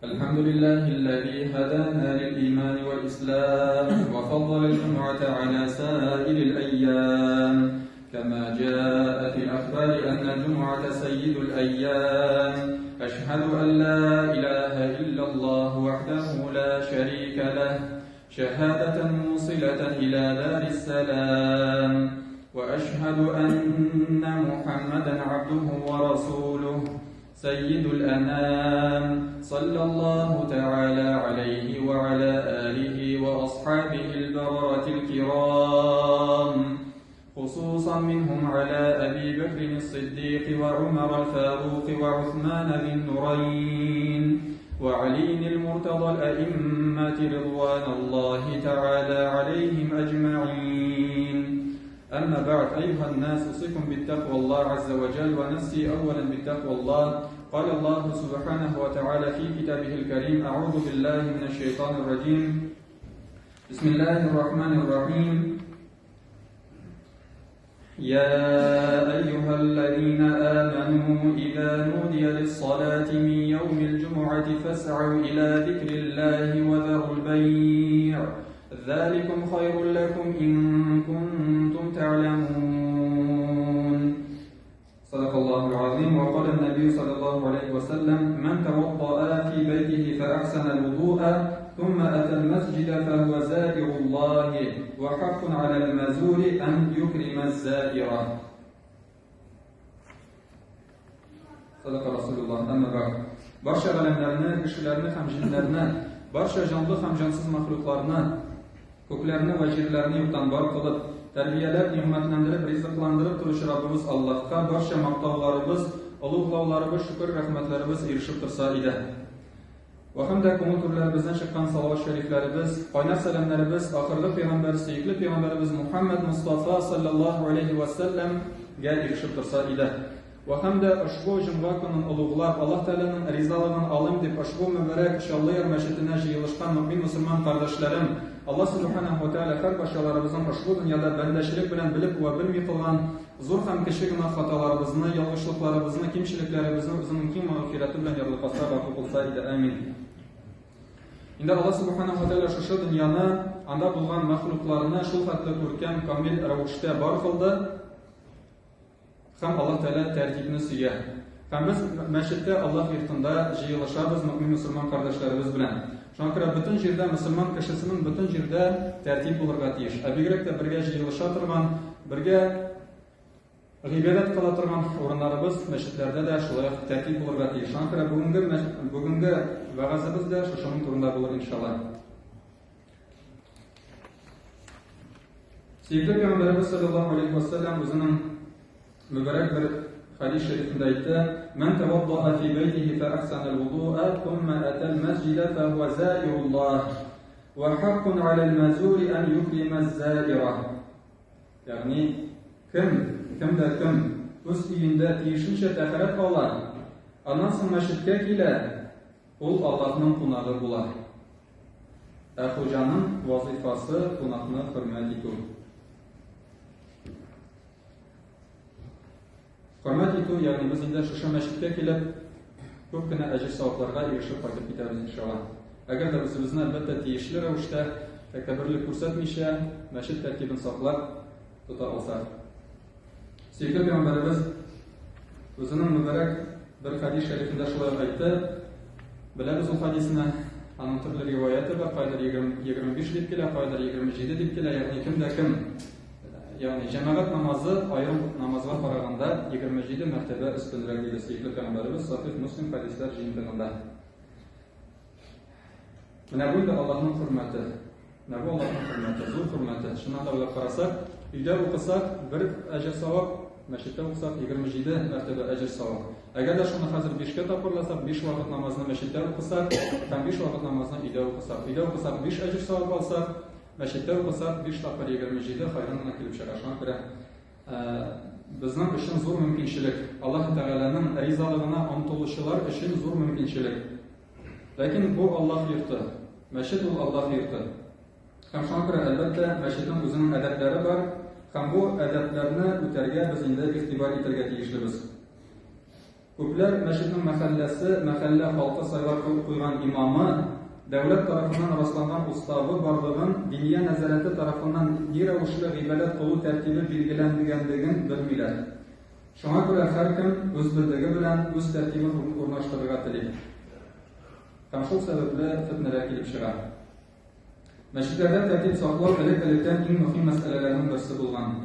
الحمد لله الذي هدانا للإيمان والإسلام وفضل الجمعة على سائر الأيام كما جاء في الأخبار أن الجمعة سيد الأيام أشهد أن لا إله إلا الله وحده لا شريك له شهادة موصلة إلى دار السلام وأشهد أن محمدا عبده ورسوله سيد الأنام صلى الله تعالى عليه وعلى آله وأصحابه البررة الكرام خصوصا منهم على أبي بكر الصديق وعمر الفاروق وعثمان بن نورين وعلي المرتضى الأئمة رضوان الله تعالى عليهم أجمعين أما بعد أيها الناس أوصيكم بالتقوى الله عز وجل ونفسي أولا بالتقوى الله قال الله سبحانه وتعالى في كتابه الكريم أعوذ بالله من الشيطان الرجيم بسم الله الرحمن الرحيم يا أيها الذين آمنوا إذا نودي للصلاة من يوم الجمعة فاسعوا إلى ذكر الله وذروا البيع ذلكم خير لكم إن كنتم تعلمون صدق الله العظيم وقال النبي صلى الله عليه وسلم من توضأ في بيته فأحسن الوضوء ثم أتى المسجد فهو زائر الله وحق على المزور أن يكرم الزائر Садака Расулуллаһ. Әмма бәгъд. Барча галәмнәрне, кешеләрне һәм җеннәрне, барча җанлы һәм җансыз мәхлукларны, күкләрне вә җирләрне юктан бар кылып, тәрбияләп, нигъмәтләндереп, ризыкландырып торучы Раббыбыз Аллаһка барча мактауларыбыз, олуглауларыбыз, шөкер-рәхмәтләребез ирешеп торса иде. Вә һәм дә күңел түрләребездән чыккан салават шәрифләребез, кайнар сәламнәребез ахыргы пәйгамбәр, сөекле пәйгамбәребез Мухаммәд Мостафа салләллаһу алейһи вә сәлләмгә ирешеп торса иде. Вә һәм дә ошбу җомга көнен олуглап, Аллаһ Тәгаләнең ризалыгын алыйм дип ошбу мөбарәк Чаллы-Яр мәчетенә җыелышкан мөэмин мөселман кардәшләрем, Аллаһ Сүбхәнәһү вә Тәгалә һәрбарчаларыбызның ошбу дөньяда бәндәчелек белән белеп вә белми кылган Зур һәм кече гөнаһ хаталарыбызны, ялгышлыкларыбызны, кимчелекләребезне үзенең киң мәгъфирәте белән ярлыкаса, гафу кылса иде. Амин. Инде Аллаһ Субханаһу ва Тәгалә шушы дөньяны, анда булган мәхлукларны шул хәтле күркәм, камил рәвештә бар кылды. Һәм Аллаһ Тәгалә тәртипне сөя. Һәм без мәчеттә Аллаһ йортында җыелышабыз мөэмин мөселман кардәшләребез белән. Шуңа күрә бөтен җирдә мөселман кешесенең бөтен җирдә тәртип булырга тиеш. Ә бигрәк тә бергә җыелыша торган, бергә гыйбадәт кыла торган урыннарыбыз мәчетләрдә дә шулай ук тәртип булырга тиеш. Шуңа күрә бүгенге бүгенге вәгазебез дә шушының турында булыр иншалла. Сөекле пәйгамбәребез саллаллаһу алейхи ва саллям үзенең мөбарәк бер хәдис шәрифендә әйтте: "Ман тавадда'a фи байтихи фа ахсана ал-вуду'a, thumma ата ал-масҗида фа хуа заируллаһ, ва хаккун аля ал-мазури ан юкрима аз-заира." Ягъни кем, кем дә кем үз өендә тиешенчә тәһарәт ала, аннан соң мәчеткә килә, Ул Аллаһның кунагы була. Ә хуҗаның вазыйфасы кунакны хөрмәт итү. Хөрмәт итү, ягъни без инде шушы мәчеткә килеп, күп кенә әҗер-савапларга ирешеп кайтып китәбез иншалла. Әгәр дә үзебезне әлбәттә тиешле рәвештә тәкәбберлек күрсәтмичә, мәчет тәртибен саклап тота алсак. Сөекле пәйгамбәребез үзенең мөбарәк бер хәдис шәрифендә шулай ук әйтте. Беләбез ул хәдисне, аның төрле риваяте бар, кайдыр 25 дип килә, кайдыр 27 дип килә, ягъни кем дә кем, ягъни җәмәгать намазы аерым намазга караганда 27 мәртәбә өстенрәк диде сөекле пәйгамбәребез Сахих Муслим хәдисләр җыентыгында. Менә бу инде Аллаһның хөрмәте. Менә бу Аллаһның хөрмәте, зур хөрмәте. Чыннан да уйлап карасак, өйдә укысак, бер әҗер савап, мәчеттә укысак, 27 мәртәбә әҗер савап. Әгәр дә шуны хәзер бишкә тапкырласак, биш вакыт намазны мәчеттә укысак, һәм биш вакыт намазны өйдә укысак. Өйдә укысак, биш әҗер савап алсак, мәчеттә укысак, биш тапкыр 27 хайран гына килеп чыга. Шуңа күрә безнең өчен зур мөмкинчелек. Аллаһ Тәгаләнең ризалыгына омтылучылар өчен зур мөмкинчелек. Ләкин бу Аллаһ йорты. Мәчет ул Аллаһ йорты. Һәм шуңа күрә, әлбәттә, мәчетнең үзенең әдәпләре бар, һәм бу әдәпләрне үтәргә без инде игътибар итәргә тиешлебез. Күпләр мәчетнең мәхәлләсе, мәхәллә халкы сайлап куйган имамы, дәүләт тарафыннан расланган уставы барлыгын, Диния нәзарәте тарафыннан ни рәвешле гыйбадәт кылу тәртибе билгеләнгәнлеген белмиләр. Шуңа күрә һәркем үз белдеге белән үз тәртибен урнаштырырга тели. Һәм шул сәбәпле фетнәләр килеп чыга. Мәчетләрдә тәртип саклау элек-электән иң мөһим мәсьәләләрнең берсе булган.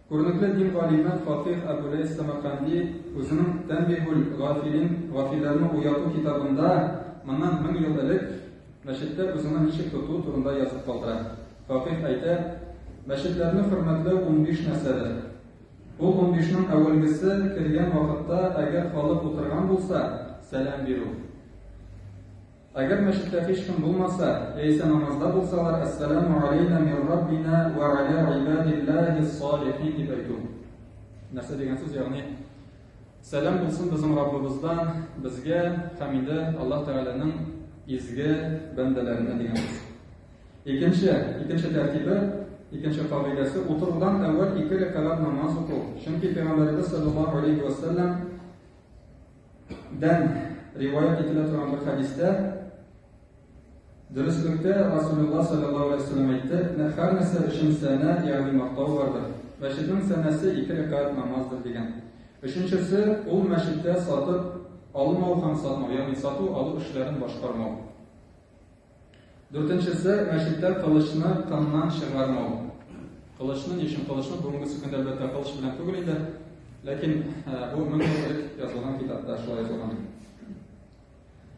Күренекле дин галиме факыйһ Әбу Ләйс Сәмәрканди үзенең Тәнбиһул гафилин, Гафилләрне уяту китабында моннан 1000 ел элек мәчеттә үзеңне ничек тоту турында язып калдыра. Факыйһ әйтә, Мәчетләрне хөрмәтләү 15 нәрсәдер. Ул 15-нең әүвәлгесе кергән вакытта, әгәр халык утырган булса, сәлам бирү. Әгәр мәчеттә һичкем булмаса, яисә намазда булсалар, Әссәламү аләйнә мин Раббина вә аля гыйбадиллаһис салихин дип әйтү. Нәрсә дигән сүз, ягъни сәлам булсын безнең Раббыбыздан безгә һәм инде Аллаһ Тәгаләнең изге бәндәләренә дигән сүз. Икенче, икенче тәртибе, икенче кагыйдәсе, утырудан әүвәл ике рәкәгать намаз уку. Чөнки Пәйгамбәребез саллаллаһу алейһи вә сәлләм дән риваять ителә торган бер хәдистә Дөреслектә Расулулла саллаллаһу алейһи вәсәлләм әйтте, һәр нәрсә өчен сәнә, ягъни мактау бардыр. Мәчетнең сәнәсе ике рәкәгать намаздыр дигән. Өченчесе, ул мәчеттә сатып алмау һәм сатмау, ягъни сату алу эшләрен башкармау. Дүртенчесе, мәчеттә кылычны кыннан чыгармау. Кылычны, ни өчен кылычны? Бүгенге көндә әлбәттә кылыч белән түгел инде. Ләкин бу мең ел элек язылган китапта шулай язылган.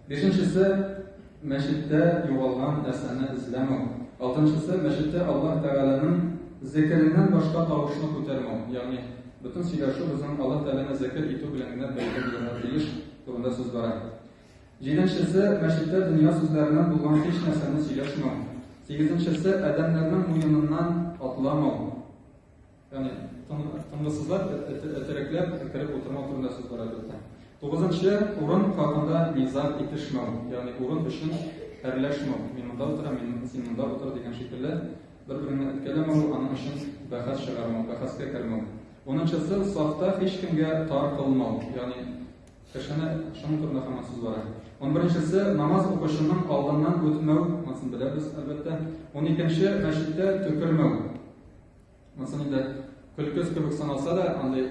Бишенчесе, мәчеттә югалган нәрсәне эзләмәү. Алтынчысы, мәчеттә Аллаһ Тәгаләнең зикереннән башка тавышны күтәрмәү. Ягъни, бөтен сөйләшү безнең Аллаһ Тәгаләне зикер итү белән генә бәйле булырга тиеш турында сүз бара. Җиденчесе, мәчеттә дөнья сүзләреннән булган һич нәрсәне сөйләшмәү. Сигезенчесе, адәмнәрнең муеныннан атламау. Ягъни, тынгысызлап, этәрәкләп кереп утырмау турында сүз бара, әлбәттә. Тугызынчы, урын хакында низаг итешмәү, ягъни урын өчен әрләшмәү. Мин монда утырам, мин, син монда утыр дигән шикелле, бер-береңне эткәләмәү, аның өчен бәхәс чыгармау, бәхәскә кермәү. Унынчысы, сафта һичкемгә тар кылмау, ягъни Кешене шуның турында һаман сүз бара. Унберенчесе, намаз укучының алдыннан үтмәү, монысын беләбез, әлбәттә. Уникенче, мәчеттә төкермәү. Монысын инде көлке кебек саналса да, андый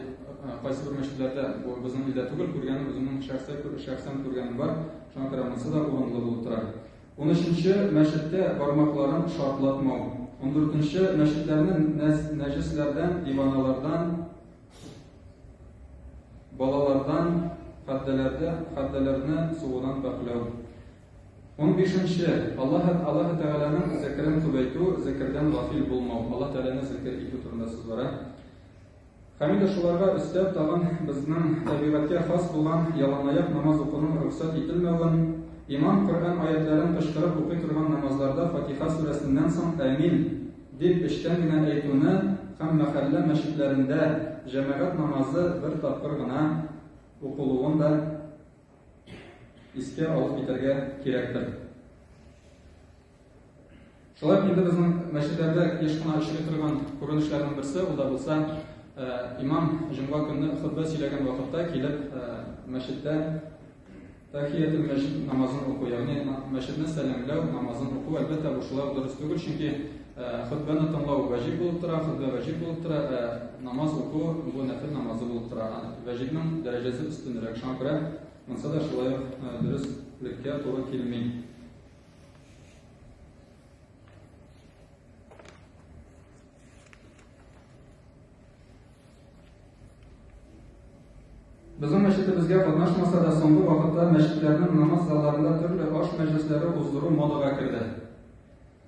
кайсы бер мәчетләрдә, бу безнең илдә түгел, күргәнем, үземнең шәхсән, шәхсән күргәнем бар, шуңа күрә монысы да урынлы булып тора. Унөченче, мәчеттә бармакларын шартлатмау. Ундүртенче, мәчетләрне нәҗесләрдән, диваналардан, Балалардан хәддәләрдә хәддәләрне сугудан пакьләү. Унбишенче, Аллаһ Аллаһ Тәгаләнең зикерен күбәйтү, зикердән гафил булмау, Аллаһ Тәгаләне зикер итү турында сүз бара. Һәм инде шуларга өстәп тагын безнең табигатькә хас булган яланаяк намаз укуның рөхсәт ителмәвен, имам Коръән аятләрен кычкырып укый торган намазларда Фатиха сүрәсеннән соң Әмин Дип эчтән генә әйтүне һәм мәхәллә мәчетләрендә җәмәгать намазы бер тапкыр гына укылуын да искә алып китәргә кирәктер. Шулай ук инде безнең мәчетләрдә еш кына очрый торган күренешләрнең берсе, ул да булса, имам җомга көнне хөтбә сөйләгән вакытта килеп мәчеттә Тәхиятел мәсҗид намазын уку, ягъни мәчетне сәламләү намазын уку, әлбәттә, бу шулай ук дөрес түгел, чөнки хөтбәне тыңлау вәҗиб булып тора, хөтбә вәҗиб булып тора, ә намаз уку бу нәфел намазы булып тора. Вәҗибнең дәрәҗәсе өстенрәк, шуңа күрә монысы да шулай ук дөреслеккә туры килми. Безнең мәчетебезгә катнашмаса да, соңгы вакытта мәчетләрнең намаз залларында төрле аш мәҗлесләре уздыру модага керде.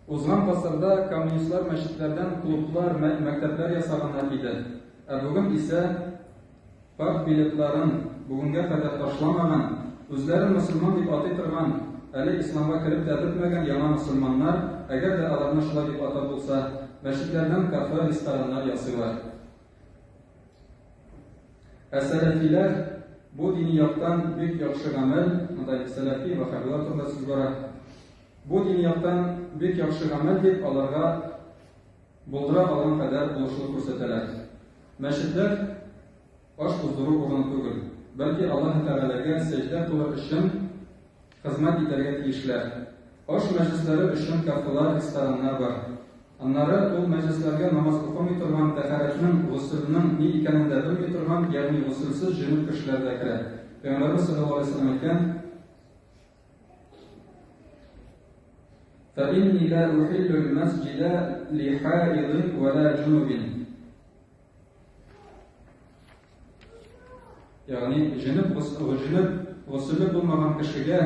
Узган гасырда коммунистлар мәчетләрдән клублар, мәктәпләр ясаганнар иде. Ә бүген исә партбилетларын бүгенгә кадәр ташламаган, үзләрен мөселман дип атый торган, әле исламга кереп тә бетмәгән яңа мөселманнар, әгәр дә аларны шулай дип атап булса, мәчетләрдән кафе, рестораннар ясыйлар. Ә сәләфиләр бу дини яктан бик яхшы гамәл, монда инде сәләфи, ваххабилар турында сүз бара. Бу дини яктан бик яхшы гамәл дип аларга булдыра алган кадәр булышлык күрсәтәләр. Мәчетләр аш уздыру урыны түгел. бәлки Аллаһы Тәгаләгә сәҗдә кылыр өчен хезмәт итәргә тиешләр. Аш мәҗлесләре өчен кафелар, рестораннар бар. Аннары ул мәҗлесләргә намаз укымый торган, тәһарәтнең, госелнең ни икәнен дә белми торган, ягъни госелсез җөнүб кешеләр дә керә. Пәйгамбәребез салләллаһу алейһи ва сәлләм әйткән, فإني لا أحل المسجد لحائض ولا جنب. Ягъни җенеп җенеп госелле булмаган кешегә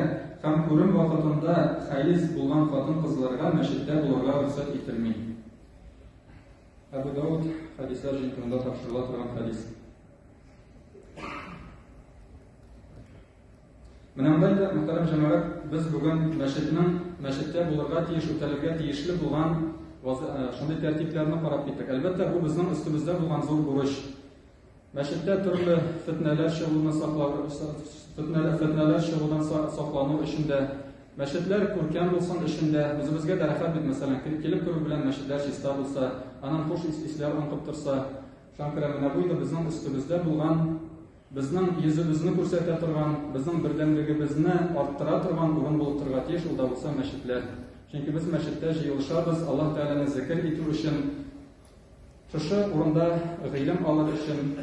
һәм күрем вакытында хәез булган хатын-кызларга мәчеттә булырга рөхсәт ителми. Әбу Дауд хәдисләр җыентыгында тапшырыла торган хәдис. Менә монда инде, мөхтәрәм җәмәгать, без бүген мәчетнең мәчеттә булырга тиеш, үтәлергә тиешле булган шундый тәртипләрне карап киттек. Әлбәттә, бу безнең өстебездә булган зур бурыч. Мәчеттә төрле фетнәләр чыгуны саклау, фетнәләр, фетнәләр чыгудан саклану өчен дә, мәчетләр күркәм булсын өчен дә, үзебезгә дә рәхәт бит, мәсәлән, килеп керү белән мәчетләр чиста булса, аннан хуш исләр аңкып торса. Шуңа күрә менә бу инде безнең өстебездә булган Безнең йөзебезне күрсәтә торган, безнең бердәмлегебезне арттыра торган урын булып торырга тиеш ул да булса мәчетләр. Чөнки без мәчеттә җыелышабыз Аллаһ Тәгаләне зикер итү өчен, шушы урында гыйлем алыр өчен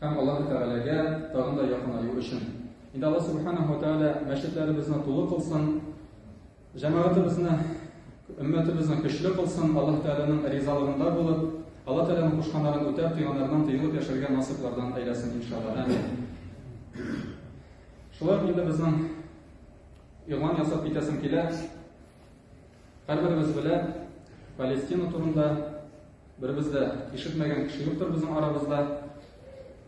һәм Аллаһ Тәгаләгә тагын да якынаю өчен. Инде Аллаһ Субханаһу ва Тәгалә мәчетләребезне тулы кылсын, Җәмәгатебезне, өммәтебезне көчле кылсын, Аллаһ Тәгаләнең ризалыгында булып, Аллаһ Тәгаләнең кушканнарын үтәп, тыйганнарыннан тыелып яшәргә насыйплардан әйләсен, иншалла. Амин. Шулай ук инде безнең игълан ясап китәсем килә. Һәрберебез белә Палестина турында. Беребез дә ишетмәгән кеше юктыр безнең арабызда.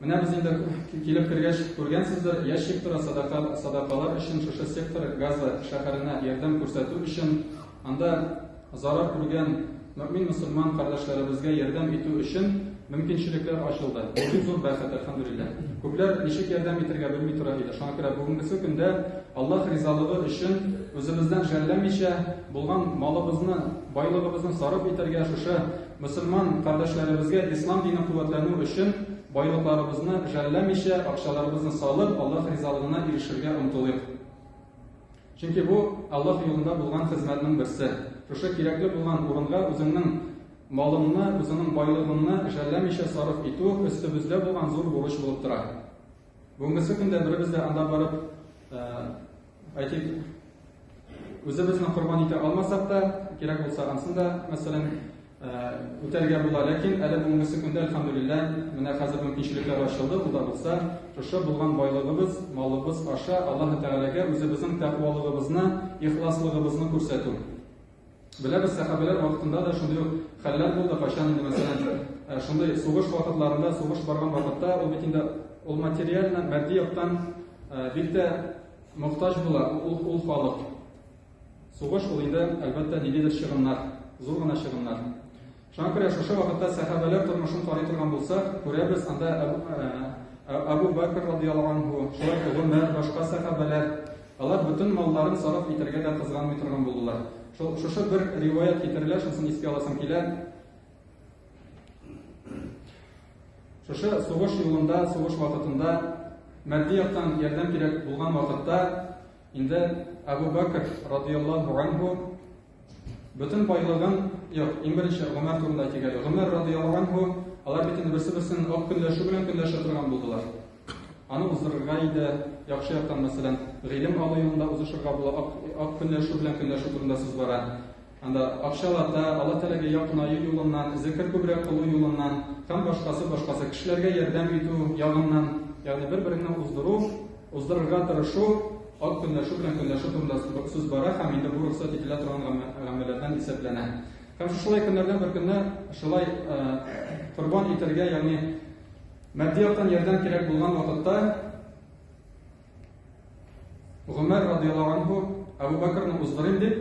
Менә без инде килеп кергәч күргәнсездер, ящик тора садака, садакалар өчен шушы сектор Газа шәһәренә ярдәм күрсәтү өчен, анда зарар күргән мөэмин мөселман кардәшләребезгә ярдәм итү өчен мөмкинчелекләр ачылды. Бу бик зур бәхет, әлхәмдүлилләһ. Күпләр ничек ярдәм итергә белми тора иде. Шуңа күрә бүгенгесе көндә Аллаһ ризалыгы өчен үзебездән жәлләмичә булган малыбызны, байлыгыбызны сарыф итәргә, шушы мөселман кардәшләребезгә ислам дине куәтләнү өчен байлыкларыбызны жәлләмичә, акчаларыбызны салып, Аллаһ ризалыгына ирешергә омтылыйк. Чөнки бу Аллаһ юлында булган хезмәтнең берсе. Шушы кирәкле булган урынга үзеңнең малыңны, үзеңнең байлыгыңны жәлләмичә сарыф итү өстебездә булган зур бурыч булып тора. Бүгенгесе көндә беребез дә анда барып, әйтик, үзебезне корбан итә алмасак та, кирәк булса ансын да, мәсәлән, үтәргә була. Ләкин әле бүгенгесе көндә, әлхәмдүлилләһ, менә хәзер мөмкинчелекләр ачылды, ул да булса, шушы булган байлыгыбыз, малыбыз аша Аллаһ Тәгаләгә үзебезнең тәкъвалыгыбызны, ихласлыгыбызны күрсәтү. Беләбез, сәхабәләр вакытында да шундый ук хәлләр булды. Кайчан инде, мәсәлән, шундый сугыш вакытларында, сугыш барган вакытта, ул бит инде ул материально, матди яктан бик тә мохтаҗ була ул, ул халык. Сугыш ул инде, әлбәттә, ниндидер чыгымнар, зур гына чыгымнар. Шуңа күрә шушы вакытта сәхабәләр тормышын карый торган булсак, күрәбез, анда Әбу Бәкр радияллаһу анһу, шулай ук Гомәр, башка сәхабәләр, алар бөтен малларын сарыф итәргә дә кызганмый торган булдылар. Шул шушы бер риваять китерелә, шунысын искә аласым килә. Шушы сугыш юлында, сугыш вакытында матди яктан ярдәм кирәк булган вакытта инде Әбу Бәкр радияллаһу анһу Бөтен байлыгын, юк, иң беренче Гомәр турында әйтик әле. Гомәр радияллаһу анһу, алар бит инде берсе-берсен ак көнләшү белән көнләшә торган булдылар. Аны уздырырга иде, яхшы яктан, мәсәлән, гыйлем алу юлында узышырга була, ак, ак көнләшү белән көнләшү турында сүз бара. Анда акчалата, Алла Тәгаләгә якынаю юлыннан, зикер күбрәк кылу юлыннан һәм башкасы башкасы кешеләргә ярдәм итү ягыннан, ягъни бер-береңне уздыру, уздырырга тырышу, Ат көнләшү белән көнләшү турында сүз бара һәм инде бу рөхсәт ителә торган гамәлләрдән исәпләнә. Һәм шушылай көннәрдән бер көнне шулай корбан итәргә, ягъни матди яктан ярдәм кирәк булган вакытта Гомәр радияллаһу анһу Әбу Бәкрне уздырыйм дип,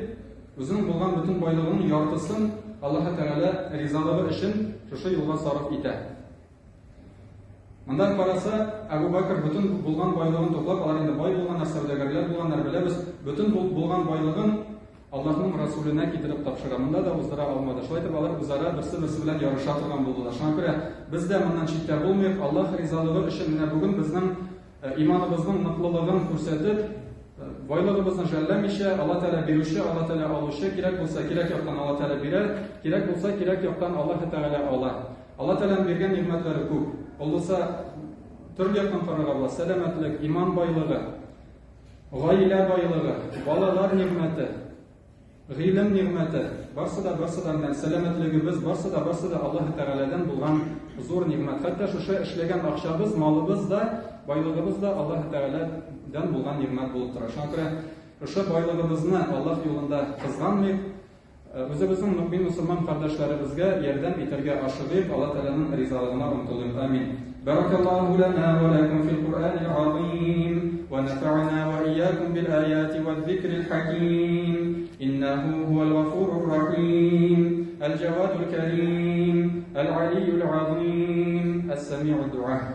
үзенең булган бөтен байлыгының яртысын Аллаһ Тәгалә ризалыгы өчен шушы юлга сарыф итә. Монда караса, Әбу Бәкр бөтен булган байлыгын туплап, алар инде бай булганнар, сәүдәгәрләр булганнар, беләбез, бөтен булган байлыгын Аллаһның Расуленә китереп тапшыра. Монда да уздыра алмады. Шулай итеп, алар үзара берсе-берсе белән ярыша торган булдылар. Шуңа күрә без дә моннан читтә булмыйк. Аллаһ ризалыгы өчен менә бүген безнең Иманыбызның ныклылыгын күрсәтеп, байлыгыбызны жәлләмичә, Алла Тәгалә бирүче, Алла Тәгалә алучы, кирәк булса, кирәк яктан Алла Тәгалә бирә, кирәк булса, кирәк яктан Аллаһ Тәгалә ала. Алла Тәгаләнең биргән нигъмәтләре күп. Ул булса, төрле яктан карарга була. Сәламәтлек, иман байлыгы, гаилә байлыгы, балалар нигъмәте, Гыйлем нигъмәте, барсы да, барсы да менә сәламәтлегебез, барсы да, барсы да Аллаһ Тәгаләдән булган зур нигъмәт. Хәтта шушы эшләгән акчабыз, малыбыз да, байлыгыбыз да Аллаһ Тәгаләдән булган нигъмәт булып тора. Шуңа күрә шушы байлыгыбызны Аллаһ юлында кызганмыйк, үзебезнең мөмин мөселман кардәшләребезгә ярдәм итәргә ашыгыйк, Аллаһ Тәгаләнең ризалыгына омтылыйк. Амин. Баракаллаһу лана ва лакум фил Куръанил азим ва нафa'на ва iyyakum бил аяти ваз зикрил хаким. إنه هو الغفور الرحيم الجواد الكريم العلي العظيم السميع الدعاء.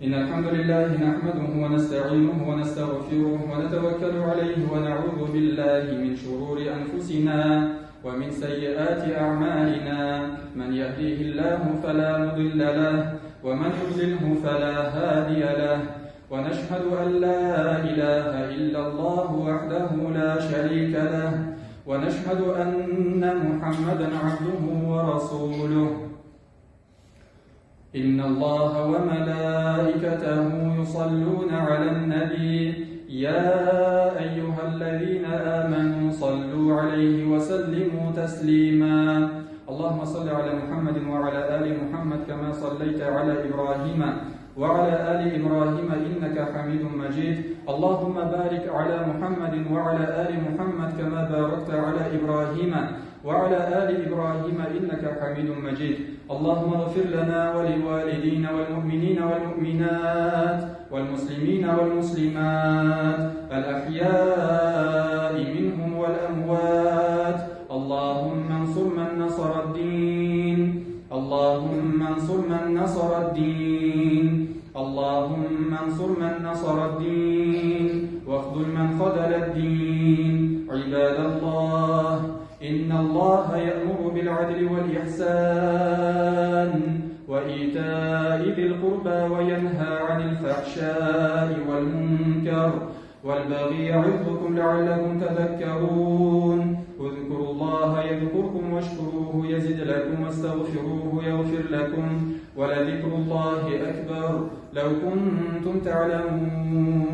إن الحمد لله نحمده ونستعينه ونستغفره ونتوكل عليه ونعوذ بالله من شرور أنفسنا ومن سيئات أعمالنا. من يهديه الله فلا مضل له ومن يضلله فلا هادي له. ونشهد أن لا إله إلا الله وحده لا شريك له ونشهد أن محمدا عبده ورسوله. إن الله وملائكته يصلون على النبي يا أيها الذين آمنوا صلوا عليه وسلموا تسليما. اللهم صل على محمد وعلى آل محمد كما صليت على إبراهيم وعلى آل إبراهيم إنك حميد مجيد. اللهم بارك على محمد وعلى آل محمد كما باركت على إبراهيم وعلى آل إبراهيم إنك حميد مجيد. اللهم اغفر لنا ولوالدينا والمؤمنين والمؤمنات والمسلمين والمسلمات الأحياء منهم والأموات. اللهم انصر من نصر الدين، اللهم انصر من نصر الدين، اللهم انصر من نصر الدين واخذل من خذل الدين. عباد الله، إن الله يأمر بالعدل والإحسان وإيتاء ذي القربى وينهى عن الفحشاء والمنكر والبغي يعظكم لعلكم تذكرون. اذكروا الله يذكركم واشكروه يزد لكم واستغفروه يغفر لكم ولذكر الله أكبر لو كنتم تعلمون.